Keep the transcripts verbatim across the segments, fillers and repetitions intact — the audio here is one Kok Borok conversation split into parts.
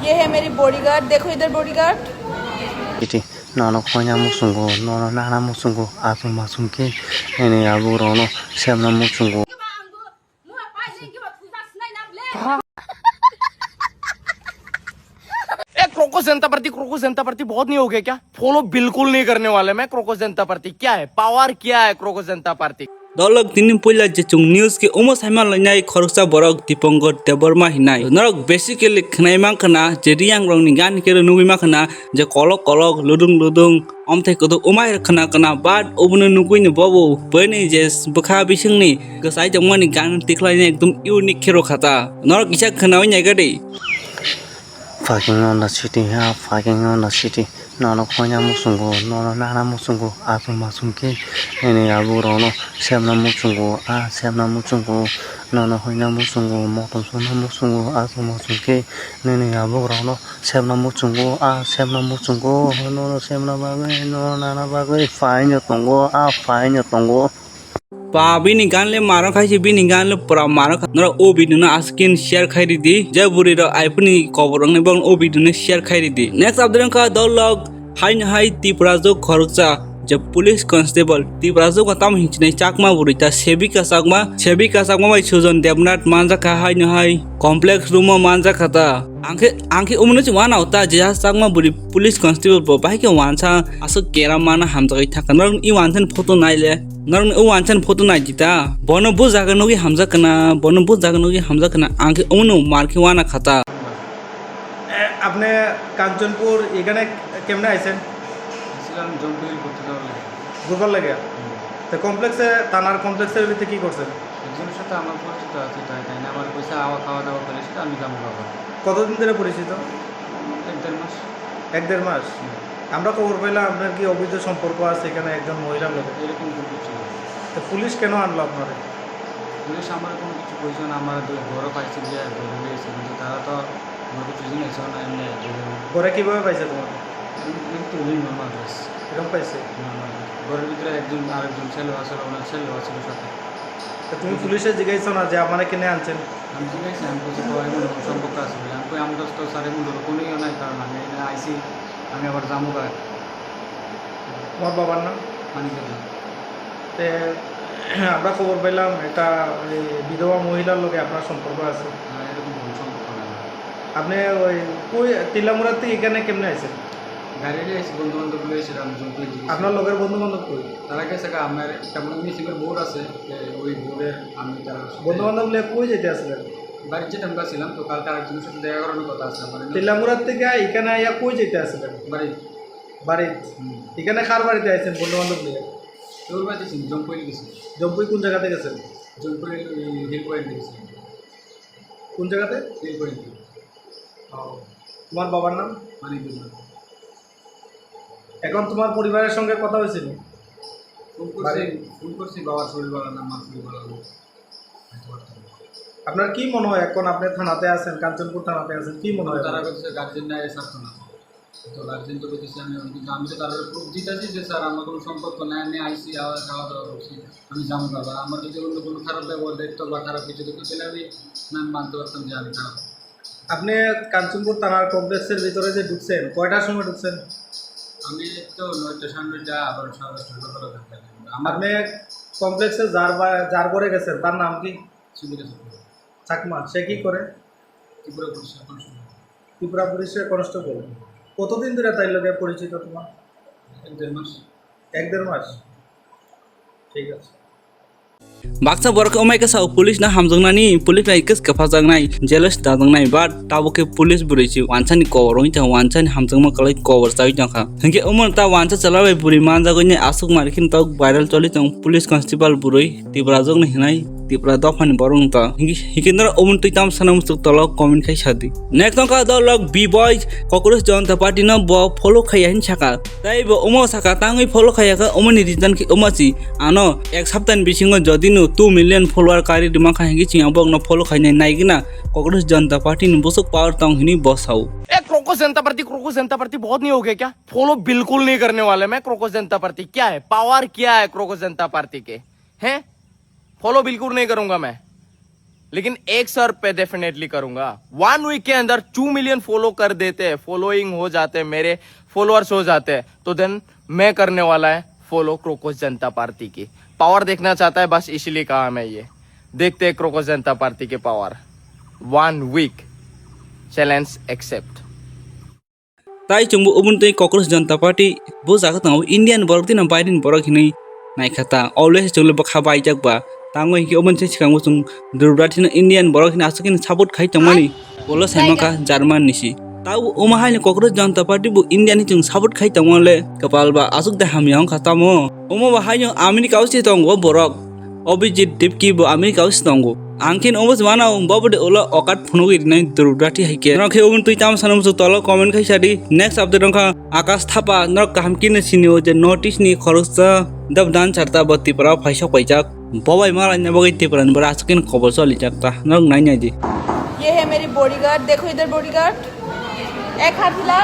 ये है मेरी बॉडीगार्ड, देखो इधर bodyguard. Iti, nono khoina muchungo, nono nana muchungo, aswk masung khe, nini abu rono semna muchungo. एक क्रोकोस जनता पार्टी, क्रोकोस जनता पार्टी बहुत नहीं हो गया क्या? फॉलो बिल्कुल नहीं करने वाले मैं क्रोकोस जनता पार्टी। क्या है पावर, क्या है क्रोकोस Janata party? Dolok tini puila je chwng news khe omo saima lainai khoroksa borok Dipankar Debbarma hinai. Norok basically khwnai mankha na je Reang rokni gan khe nugwi mankha na je kolok kolok, ludung ludung, omthai kwdwk umai khwna khwna, but obono nugwi ni bobo bini je bwkha bisingni kwchai tongmani gan tikhlaini ekdom unique khe rwkha ta. Norok kisa khwnawi naikha de. Fucking on the city, ha, fucking on the city. Nono khoina muchungo, nono nana muchungo, aswk masung khe, nini abu rono semna muchungo, a semna muchungo, nono hoina muchungo, motom sona muchungo, aswk masung khe, nini abu rono semna muchungo, a semna muchungo, nono semna bagwi, nono nana bagwi, fine tongo, a fine tongo. Ba bini gan le maro khaisi, bini gan le pura maro kha. Norok o video no askin share khai ridi. Je buri rok iPhone ni kobor wngnai bong o video no share khai ridi. Next update wngkha dolok haino hai Tripura jok khoroksa je police constable Tripura jok tamo hinchinai Chakma buri ta Sevika Chakma, Sevika Chakma bai Sujon Debnath manjakha haino hai complex room o manjakha ta. Angkhe, angkhe umno se wanao ta je Chakma buri police constable bo bahai khe wansa aswk kera mana hamjagwi thangkha. Norok i wansa ni photo nai le. Norokni o wansa ni photo nai di ta. Bono bujaga nugwi hamjak kana, bono bujaga nugwi hamjak kana. Ang khe omono mar khe wana khata. এ, আপনি কাঞ্চনপুর এখানে কেমনে আইছেন? ছিলাম জম্পি হিল ঘুরতে যাওয়ার লাগে। ঘুরবার লাগে? হুম। তো কমপ্লেক্সে, থানার কমপ্লেক্সের ভিতরে কি করছেন? একজনের সাথে আমার পরিচিত আছে, তাই, তাই না আমার কইছে, "আওয়া, খাওয়া দাওয়া করে সেটা আমি যাবো বাবা।" কতদিন ধরে পরিচিত? এক দেড় মাস। এক দেড় মাস? হুম। আমরা খবর পেলাম আপনার কি অবৈধ সম্পর্ক আছে এখানে একজন মহিলার লগে। এরকম কোনো কিছু না। তো পুলিশ কেন আনলো আপনারে? পুলিশ আমার কোনো কিছু কইছে না, আমার দুই ঘরও পাইছে যে ঘরে রয়েছে, কিন্তু তারা তো আমার কিছু জিনিস না এমনি ঘরে কিভাবে পাইছে তোমার? এমনি তো ওই নর্মাল ড্রেস। এরকম পাইছে? নর্মাল। ঘরের ভিতরে একজন, আরেকজন ছেলে আছে, ওনার ছেলে আছে সাথে। তো তুমি পুলিশে জিজ্ঞাসা না যে আমারে কেনে আনছেন? আমি জিজ্ঞাসা, আমি বলছি, "তো এমন সম্পর্ক আছে?" আমি কই, "আমরা তো স্যার এমন ধরো কোনো ইয়ে নাই, কারণ আমি এখানে আইছি, আমি আবার যাবো গা।" তোমার বাবার নাম? মানিক দেবনাথ। তে, আমরা খবর পেলাম একটা ওই বিধবা মহিলার লগে আপনার সম্পর্ক আছে। না, এরকম কোনো সম্পর্ক নাই। আপনি ওই কই, তিলামুড়া থেকে এখানে কেমনে আইছেন? গাড়ি নিয়ে আইছি, বন্ধু বান্ধব লয়ে আইছি, রামজনপুর থেকে। আপনার লগের বন্ধু বান্ধব কই? তারা গেছে গা, আমার একটা মনে হয় মিসিংয়ের বোর্ড আছে, তে ওই বোর্ডের আমি তারা বন্ধু বান্ধব লয়ে কই যেতে আসলেন? বাড়ির যেতে আমরা ছিলাম, তো কালকে আরেকজনের সাথে দেখা করানোর কথা আছে আমার। তিলামুড়া থেকে এখানে আইয়া কই যেতে আসলেন? বাড়ি। বাড়ি? হুম। এখানে কার বাড়িতে আইছেন বন্ধু বান্ধব নিয়ে? তোর বাড়িতে ছিল, জম্পুই গেছিল। জম্পুই কোন জায়গাতে গেছেন? জম্পুই ওই হিল পয়েন্টে গেছিল। কোন জায়গাতে? হিল পয়েন্টে। ও, তোমার বাবার নাম? মানিক দেবনাথ। এখন তোমার পরিবারের সঙ্গে কথা হয়েছিল? ফোন করছি, বাড়ি? ফোন করছি বাবার শরীর ভালো না, মার শরীর ভালো না। আপনার কি মনে হয় এখন আপনি থানাতে আছেন, কাঞ্চনপুর থানাতে আছেন, কি মনে হয় তারা আপনার? বলছে গার্জেন নাই, স্যার তো না। তো গার্জেন তো বলতেছে আমি, কিন্তু আমি তো তারা প্রুফ দিতেছি যে স্যার আমার কোনো সম্পর্ক নাই, আমি আইসি আওয়া খাওয়া দাওয়া করছি, আমি যাবো বাবা। আমার যদি অন্য কোনো খারাপ ব্যবহার দেখতো বা খারাপ কিছু দেখতো, তাহলে আমি, আমি মানতে পারতাম যে আমি খারাপ। আপনি কাঞ্চনপুর থানার কমপ্লেক্সের ভিতরে যে ঢুকছেন, কয়টার সময় ঢুকছেন? আমি তো নয়টা, সাড়ে নয়টা, আবার সাড়ে দশটার ব্যাপারে থাকতে হবে। আমার আপনি কমপ্লেক্সে যার বা-, যার ঘরে গেছেন, তার নাম কি? সুবিধা থাকতে হবে। চাকমা, সে কি করে? ত্রিপুরা পুলিশ এখন শুরু। ত্রিপুরা পুলিশের কনস্টেবল। কতদিন ধরে তাই লগে পরিচিত তোমার? এক দেড় মাস। এক দেড় মাস? ঠিক আছে। Baksa borok wngmai khe sao police no hamjaknani, police bai kis kwphajaknai, jealous dajaknai, but tabuk khe police bwrwi se wansani kobor wngwi tongkha, wansani hamjakma kwlai kobor chawi tongkha. Hinkhe omo ta wansa chwla bai bwrwi manjagwi nai aswk mari khe tok viral choli tong police constable bwrwi Tiprajwk no hinai Tipra dophani borok wngtong. Hinkhe, hinkhe norok omo twi tamo sana muchuk tolo comment khai sadi. Next wngkha dolok B Boys, Cockroach Jonta Party no bo follow khaiya hin saka. Tai bo omo saka tangwi follow khaiya kha, omo ni reason khe omo si. Ano ek sapta ni bisingo jodi no two million follower kari rima kha, hinkhe chwng bok no follow khainai naigina Cockroach Jonta Party ni bwswk power tong hinwi bo sao. ए क्रोकोस जनता पार्टी, क्रोकोस जनता पार्टी बहुत नहीं हो गया क्या? फॉलो बिल्कुल नहीं करने वाले मैं क्रोकोस जनता पार्टी। क्या है पावर, क्या है क्रोकोस जनता पार्टी के? हैं? फॉलो बिल्कुल नहीं करूंगा मैं। लेकिन एक सौ रुपये डेफिनेटली करूंगा। वन वीक के अंदर टू मिलियन फॉलो कर देते, फॉलोइंग हो जाते, मेरे फॉलोअर्स हो जाते, तो देन मैं करने वाला है फॉलो क्रोकोस जनता पार्टी की। पावर देखना चाहता है, बस इसीलिए कहा मैं ये। देखते हैं क्रोकोस जनता पार्टी के power. One week challenge accept. Tai chwngbo oboni twi Cockroach Jonta Party bo jaga tongo, Indian borok tino Biden borok hinwi naikha ta. Always chwngno bwkha baijak ba. Tango hinkhe oboni se swkango chwng Durubra thino Indian borok hino aswk hino support khai tongmani. Bolo saimankha German ni si. Tabo omo haino Cockroach Jonta Party bo India ni chwng support khai tongmani le kwpal ba aswk de hamya wngkha tamo. Omo ba haino America o se tongo borok. Abhijit Dipki bo America o se tongo. Ang khe omo se mano, bo bo de ulo okat phunugwi rinai Durubra thi hai khe. Norok khe oboni twi tamo sana muchung tolo comment khai sadi. Next update wngkha Akash Thapa, norok kaham khe no sini o je North East ni khoroksa dab dan charta bo Tripura o phaisok paijak. Bo bai malai na bagwi Tripura ni bwrwi aswk khe no kobor cholijak ta. Norok nai nai di. ये है मेरी बॉडीगार्ड, देखो इधर बॉडीगार्ड, एक हाथ हिला,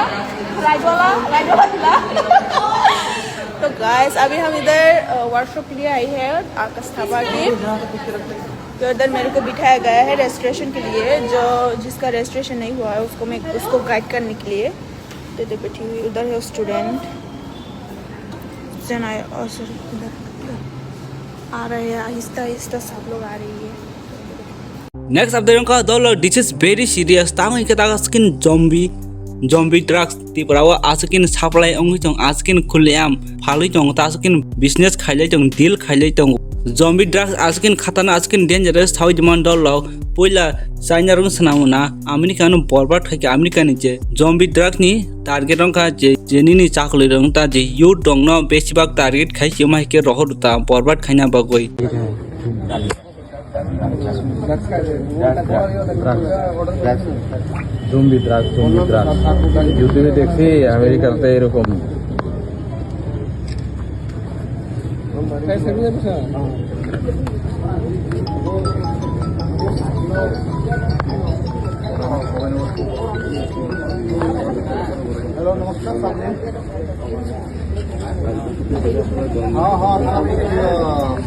राइट वाला, राइट वाला हिला। तो गाइस, अभी हम इधर वर्कशॉप के लिए आई है आकाश थापा की। तो इधर मेरे को बिठाया गया है रजिस्ट्रेशन के लिए, जो जिसका रजिस्ट्रेशन नहीं हुआ है उसको मैं उसको गाइड करने के लिए। तो इधर बैठी हुई, उधर है स्टूडेंट। जन आए, ओ सॉरी, इधर, इधर आ रहे हैं, आहिस्ता आहिस्ता सब लोग आ रही है। Next update wngkha dolo, this is very serious. Tamo hinkhe ta aswk khe zombie, zombie drugs Tripura o aswk khe supply wngwi tong, aswk khe khuleyam phalwi tong, ta aswk khe business khailai tong, deal khailai tong. Zombie drugs aswk khe khatana, aswk khe dangerous thawi diman dolo. Puila China rok swnamo na, America no borbat khai khe America ni je zombie drugs ni target wngkha je, je nini chakwlwi rok ta je youth rok no besibak target khai se, omo hai khe rohor ta borbat khaina bagwi. Zombie drug, zombie drug. YouTube-এ দেখছি আমেরিকাতে এরকম। Hello, নমস্কার, সামনে।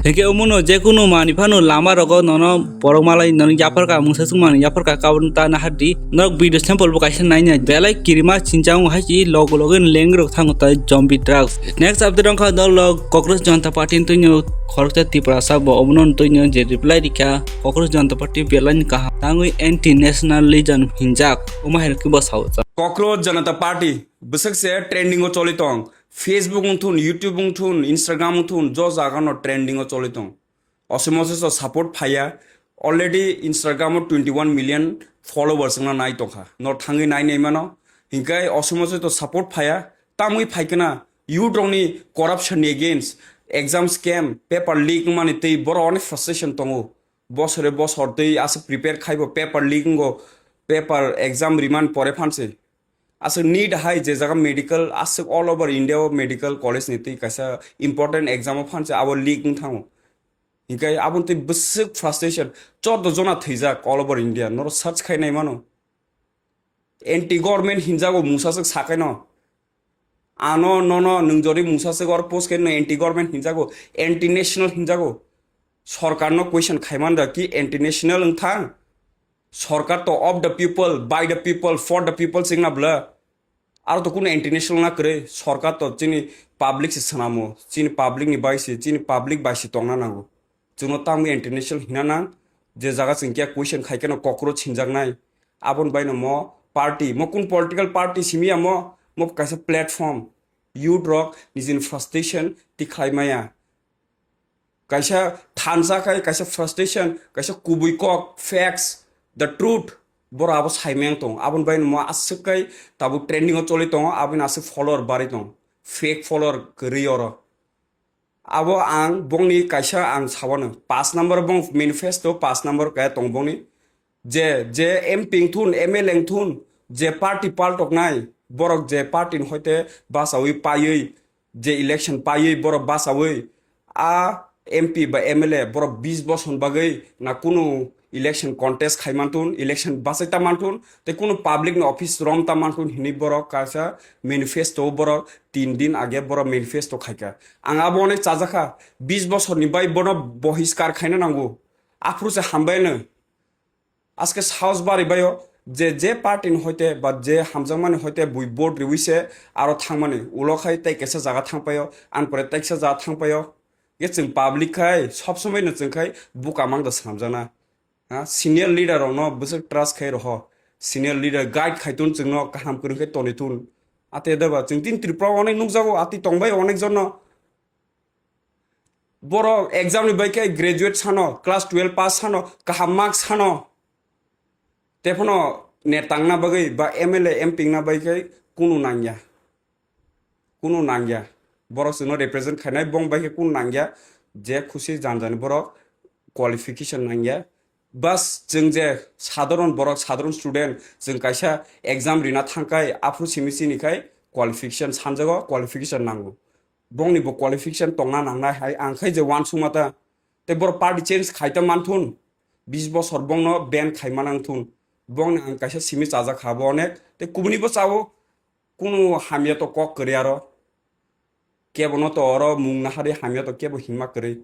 Hingke omono jekunu manwi phano lama rogo nono borok malai nono yapharka mungsa sung manwi yapharka kabun ta nahardi. Norok video sample bo kaisa naina belai kirima chinchang hai chi logo logo leng rok thango tai zombie drugs. Next update wngkha dolo Cockroach Jonta Party ni twino khoroksa Tiprasa bo omono twino je reply rikha Cockroach Jonta Party belai ni kaham tangwi anti nationalism hinjak omo hai khe bo sao. Cockroach Janata Party bwswk se trending o choli tong, Facebook wng thun, YouTube wng thun, Instagram wng thun, jo jaga no trending o choli tong. Osomose so support phaiya, already Instagram o twenty one million followers wngna nai tongkha. No thangwi nai nai mano, hinkai osomose to support phaiya, tamwi phaikana youth rokni corruption ni against, exam scam, paper leak wngmani tei borok onek frustration tongo. Bosore bosor tei aswk prepare khaibo paper leak wngo, paper exam riman pore phanse. Aswk NEET hai je jaga medical, aswk all over India o medical college ni twi kaisa important exam o phanse abo leak wng thango. Hinkhe aboni twi bwswk frustration, chordo jona thwijak all over India, noro search khai nai mano. Anti government hinjago mungsa swk sakaino. Ano nono nwng jori mungsa swk or post khe no anti government hinjago, anti national hinjago. Sorkar no question khaiman da ki anti national wng thang? Sorkar to of the people, by the people, for the people singna bwla. Aro to kuno anti national na kwrwi, sorkar to chini public se swnamo, chini public ni bai se, chini public bai se tongna nango. Chwngno tamo international hina nang, je jaga chwng khe question khai kheno cockroach hinjaknai. Aboni baino mo party, mo kun political party simi ya mo, mo kaisa platform, youth rok nijini frustration tikhlai maya. Kaisa thansa khai, kaisa frustration, kaisa kubui kok, facts, the truth, boro abo saimeng tong. Aboni baino mo aswk kai tabuk trending o choli tongo, aboni aswk follower bari tong, fake follower kwrwi oro. Abo ang bongni kaisa ang sawano. Paanch number bong manifesto, paanch number kaya tong bongni. Je, je M P wngthun, M L A wngthun, je party paltoknai, borok je party ni hoite basawi paiwi, je election paiwi, borok basawi, a M P ba M L A, borok bis bosor bagwi na kunu election contest khai mantun, election bachai ta mantun, tei kunu public ni office rom ta mantun hinwi borok kaisa manifesto o borok tin din age borok manifesto khaikha. Ang abo onek chajakha, bis bosor ni bai bono bohiskar khaina nango. Aphuru se hambai no. Aske saos bari baio je, je party ni hoite ba je hamjakmani hoite bui vote riwi se aro thangmani, ulo khai tei kaisa jaga thangpaio, anpore tei kaisa jaga thangpaio. Ye chwng public khai sob somoi no chwng khai buka mang da swnamjakna. Ha, senior leader rok no bwswk trust khai roho. Senior leader guide khai tun chwng no kaham kwrwng khai toni tun. Ate da ba chwng tin Tripura o onek nukjago, ati tongbai onek jon no. Borok exam ni bai khe graduate sano, class twelve pass sano, kaham marks sano. Tephano net tangna bagwi ba M L A, M P wngna bai khe kunu nangya. Kunu nangya. Borok chwngno represent khainai bong bai khe kunu nangya. Je khusi jan jani borok qualification nangya. Bas chwng je sadharon borok, sadharon student, chwng kaisa exam rina thangkai, aphuru simi chini khai qualification sanjago, qualification nango. Bongni bo qualification tongna nangnai hai ang khai je uansukma ta. Tei borok party change khai ta manthun, bis bosor bongno ban khai manang thun. Bongni ang kaisa simi chajak ha bo onek, tei kubuni bo chao, kunu hamya to kok kwrwi aro. Kebo no to oro mung nahari hamya to kebo himma kwrwi.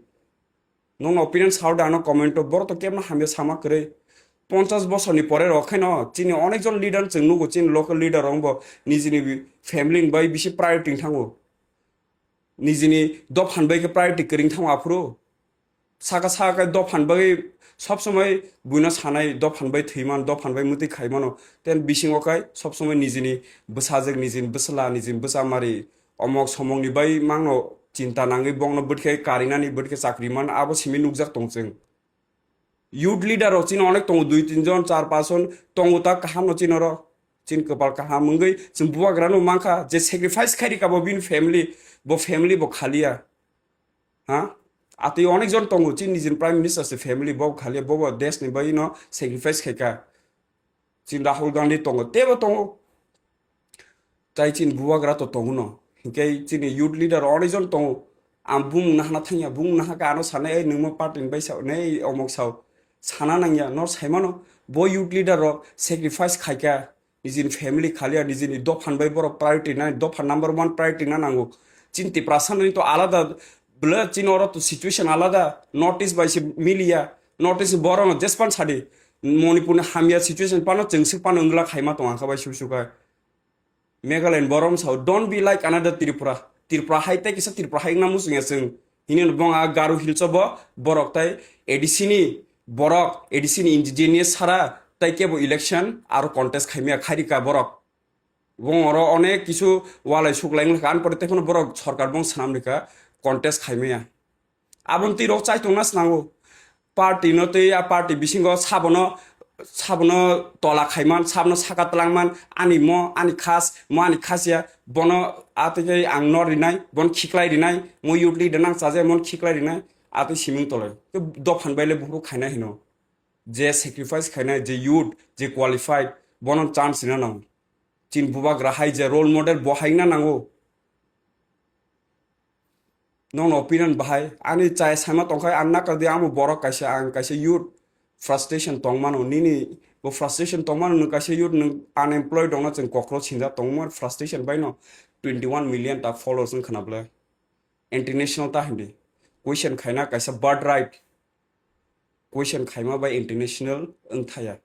Nokno opinion sao da ano comment o, borok to kebo no hamya sama kwrwi. Ponchas bosor ni pore rok khe no chini onek jon leader chwng nugo, chini local leader rok bo nijini family ni bai bisi priority thango. Nijini dophan bai khe priority kwrwi thango aphuru. Saka saka khe dophan bagwi sob somoi buino sanai, dophan bai thwiman, dophan bai mwtwi khaimano. Ten bisingo khe sob somoi nijini bwsajwk, nijini bwsla, nijini bwchamari, omok somokni bai mangno chinta nangwi bongno bwthikhai karinani, bwthikhai chakri man, abo simi nukjak tong chwng. Youth leader rok chini onek tongo, dui tin jon, char paanch jon tongo, ta kaham no chini oro. Chini kwpal kaham wngwi chwng bubagra no mankha, je sacrifice khai rika bo bini family, bo family bo khaliya. Ha? Atwi onek jon tongo, chini nijini Prime Minister se family bo khaliya, bo bo desh ni bagwi no sacrifice khaika. Chini Rahul Gandhi tongo, tebo tongo. Tai chini bubagra to tongo no. Hinkhe chini youth leader onek jon tongo. Ang bumung nahana thangya, bumung nahaka ano sanai, ei nwngma party ni bai sao, nei omok sao. Sana nangya, nor saimano. Bo youth leader rok sacrifice khaika. Nijini family khaliya, nijini dophan bai borok priority nai, dophan number one priority na nango. Chini Tiprasa ni to alada, bwle chini oro to situation alada, North East bai se miliya, North East borok no jespan sadi, Manipur ni hamya situation pano chwngswk pano wngla khaima tong ang kha bai susuka. Meghalaya ni borok no sao, don't be like another Tripura. Tripura hai tei kisa Tripura hai wngna muchungya chwng. Hini no bong a Garo Hills o bo borok tai A D C ni borok, A D C ni indigenous sara tai kebo election aro contest khaimaya khairika borok. Bong oro onek kisu walai suklai wngkha, ani pore tei phano borok sorkar bong swnam rika contest khaimaya. Aboni twi rok chai tongna swnango. Party no twi a party bisingo sabono, sabono tola khaiman, sabono saka twlangman, ani mo, ani khas, mo ani khasiya, bono a twi khe ang nor rinai, bono khiklai rinai, mo youth leader nang chaje, mono khiklai rinai, a twi siming tolai. Khe dophan bai le buphuru khaina hino. Je sacrifice khainai, je youth, je qualified, bono chance rina nango. Chini bubagra hai je role model bo hai wngna nango. Nokno opinion bahai, ani chaya saima tongkhai, ang nakar di, amo borok kaisa, ang kaisa youth frustration tongmano, nini bo frustration tongmano, nwng kaisa youth, nwng unemployed wngna chwng kokro sinjak tongmano, frustration bai no twenty one million ta followers wng khna bwle. International ta hindi. Question khaina kaisa birth right. Question khaima bai international wng thaya.